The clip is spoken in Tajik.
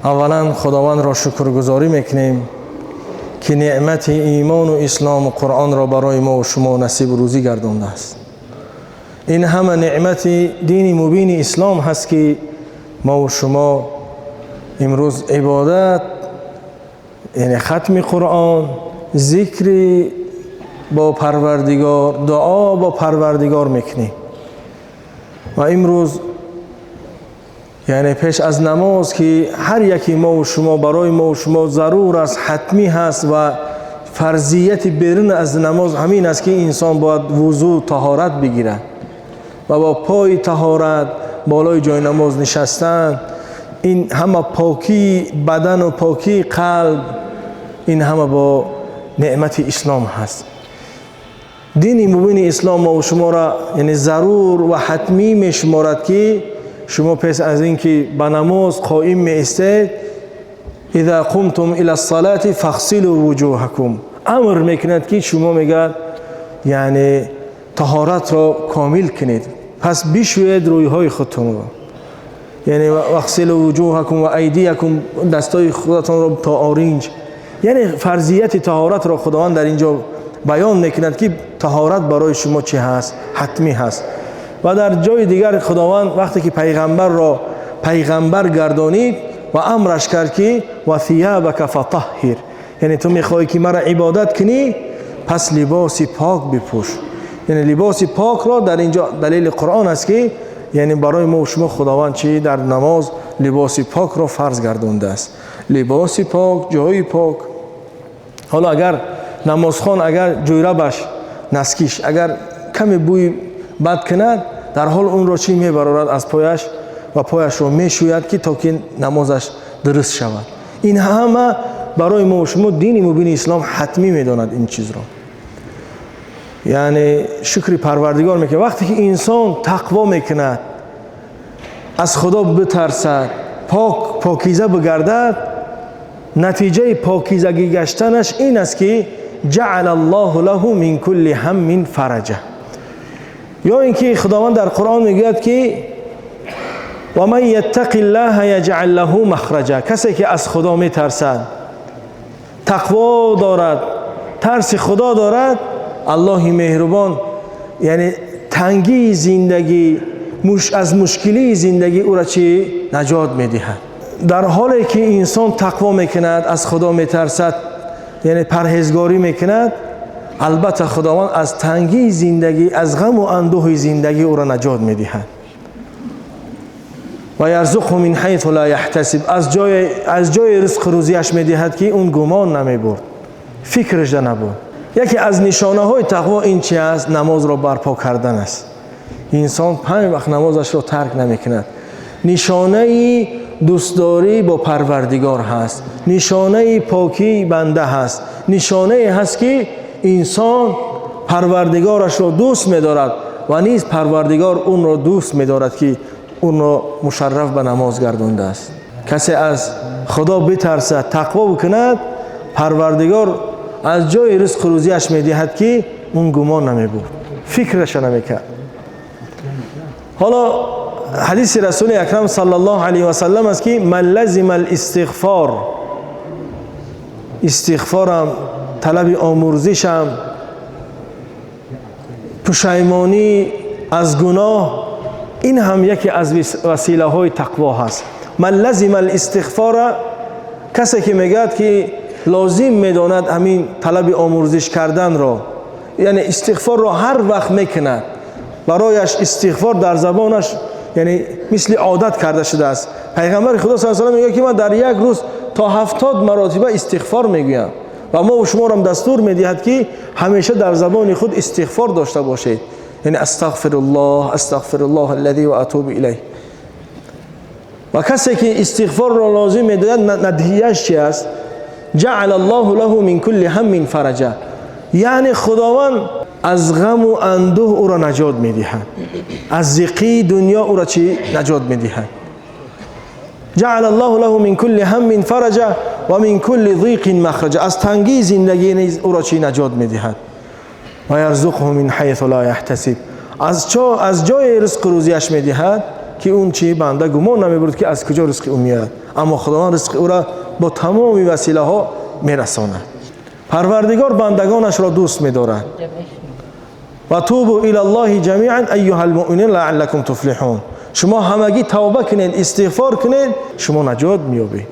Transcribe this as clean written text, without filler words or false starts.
Аввалан Худовандро шукргузорӣ мекунем, ки неъмати имон ва ислом ва Қуръонро барои мо ва шумо насиб рӯзӣ гардондааст. Ин ҳама неъмати дини мубини ислом ҳаст, ки мо ва шумо имрӯз ибодат, яъне хатми Қуръон, зикри бо Парвардигор, дуо бо Парвардигор мекунем. Ва имрӯз яъне пеш аз намоз, ки ҳар яки мо ва шумо барои мо ва шумо зарур аст, ҳатмӣ ҳаст ва фарзияти берун аз намоз ҳамин аст, ки инсон бояд вузӯ, таҳорат бигирад ва бо пои таҳорат болои ҷои намоз нишастан, ин ҳама покии бадан ва покии қалб, ин ҳама бо неъмати ислом ҳаст. Дини мубини ислом мо ва шуморо яъне зарур ва ҳатмӣ мешуморад, ки шумо пеш аз инки ба намоз қоим меистед, إذا قمتم إلى الصلاة فاغسلوا وجوهكم, амр мекунад, ки шумо мегӯяд, яъне таҳоратро комил кунед, пас бишӯед рӯйҳои худтонро, яъне واغسلوا وجوهكم وأيديكم, дастҳои худатонро то оринҷ. Яъне фарзияти таҳоратро Худованд дар инҷо баён мекунад, ки таҳорат барои шумо чӣ ҳаст? Ҳатмӣ ҳаст. Ва дар ҷои дигар Худованд вақте ки пайғамбарро пайғамбар гардонид ва амраш кард, ки وثيابك فطهر, яъне ту мехоҳӣ, ки маро ибодат кунӣ, пас либоси пок бипӯш. Яъне либоси покро дар инҷо далели Қуръон аст, ки яъне барои мо шумо Худованд чӣ дар намоз либоси покро фарз гардондааст. Либоси пок, ҷои пок. Ҳоло агар намозхон агар ҷӯрабаш, носкиш агар каме бӯи бад кунад, дар ҳол онро чӣ мебарорад аз пояш ва пояшро мешӯяд, ки то ки намозаш дуруст шавад. Ин ҳама барои мо шумо дини мубини ислом ҳатмӣ медонад ин чизро. Яъне шукри Парвардигор мекунад. Вақте ки инсон тақво мекунад, аз Худо битарсад, пок, покиза бигардад, натиҷаи покизагӣ гаштанаш ин аст, ки جعل الله له من كل هم فرجا. Ё ин ки Худованд дар Қуръон мегӯяд, ки ومن يتق الله يجعل له مخرجا. Касе ки аз Худо метарсад, тақво дорад, тарси Худо дорад, Аллоҳи меҳрубон яъне тангии зиндагӣ, аз мушкилии зиндагӣ ӯро чӣ наҷот медиҳад. Дар ҳоле ки инсон тақво мекунад, аз Худо метарсад, яъне парҳезгорӣ мекунад, албатта Худованд аз тангии зиндагӣ, аз ғаму андӯҳи зиндагӣ ӯро наҷот медиҳад. ويرزقه من حيث لا يحتسب, аз ҷои ризқу рӯзияш медиҳад, ки он гумон намебурд, фикрашда набуд. Яке аз нишонаҳои тақво ин чи аст? Намозро барпо кардан аст. Инсон панҷ вақт намозашро тарк намекунад, нишонаи дӯстдорӣ бо Парвардигор ҳаст, нишонаи покии банда ҳаст, нишонае ҳаст, ки инсон Парвардигорашро дӯст медорад ва низ Парвардигор онро дӯст медорад, ки онро мушарраф ба намоз гардондааст. Касе аз Худо битарсад, тақво бикунад, Парвардигор аз ҷои ризқу рӯзияш медиҳад, ки он гумон намебурд, фикраша намекард. Ҳоло ҳадиси Расули Акрам صلى الله عليه وسلم аст, ки من لزم الاستغفار, истиғфорам, талаби омурзишам, пушаймонӣ аз гуноҳ, ин ҳам яке аз василаҳои тақво ҳаст. من لزم الاستغفار, касе ки мегӯяд, ки лозим медонад ҳамин талаби омурзиш карданро, яъне истиғфорро ҳар вақт мекунад, барояш истиғфор дар забонаш яъне мисли одат карда шудааст. Пайғамбари Худо с салам мегӯяд, ки ман дар як рӯз то 70 маротиба истиғфор мегӯям ва мо шуморам дастур медиҳад, ки ҳамеша дар забони худ истиғфор дошта бошед, яъне أستغفر الله، أستغفر الله الذي وأتوب إليه. Ва касе ки истиғфорро лозим медояд, натиҷааш чи аст? جعل الله له من كل هم فرجا, яъне Худованд аз ғаму андӯҳ ӯро наҷот медиҳад, аз зиқии дунё ӯро чӣ наҷот медиҳад. جعل الله له من كل هم فرجا ومن كل ضيق مخرجا, аз тангии зиндагӣ низ ӯро чӣ наҷот медиҳад. ويرزقه من حيث لا يحتسب, аз ҷои ризқу рӯзияш медиҳад. Ки он чи банда гумон намебурд, ки аз куҷо ризқи ӯ меояд, аммо Худованд ризқи ӯро бо тамоми василаҳо мерасонад. Парвардигор бандагонашро дӯст медорад. وتوبوا إلى الله جميعا أيها المؤمنون لعلكم تفلحون. Шумо ҳамагӣ тавба кунед, истиғфор кунед, шумо наҷот меёбед.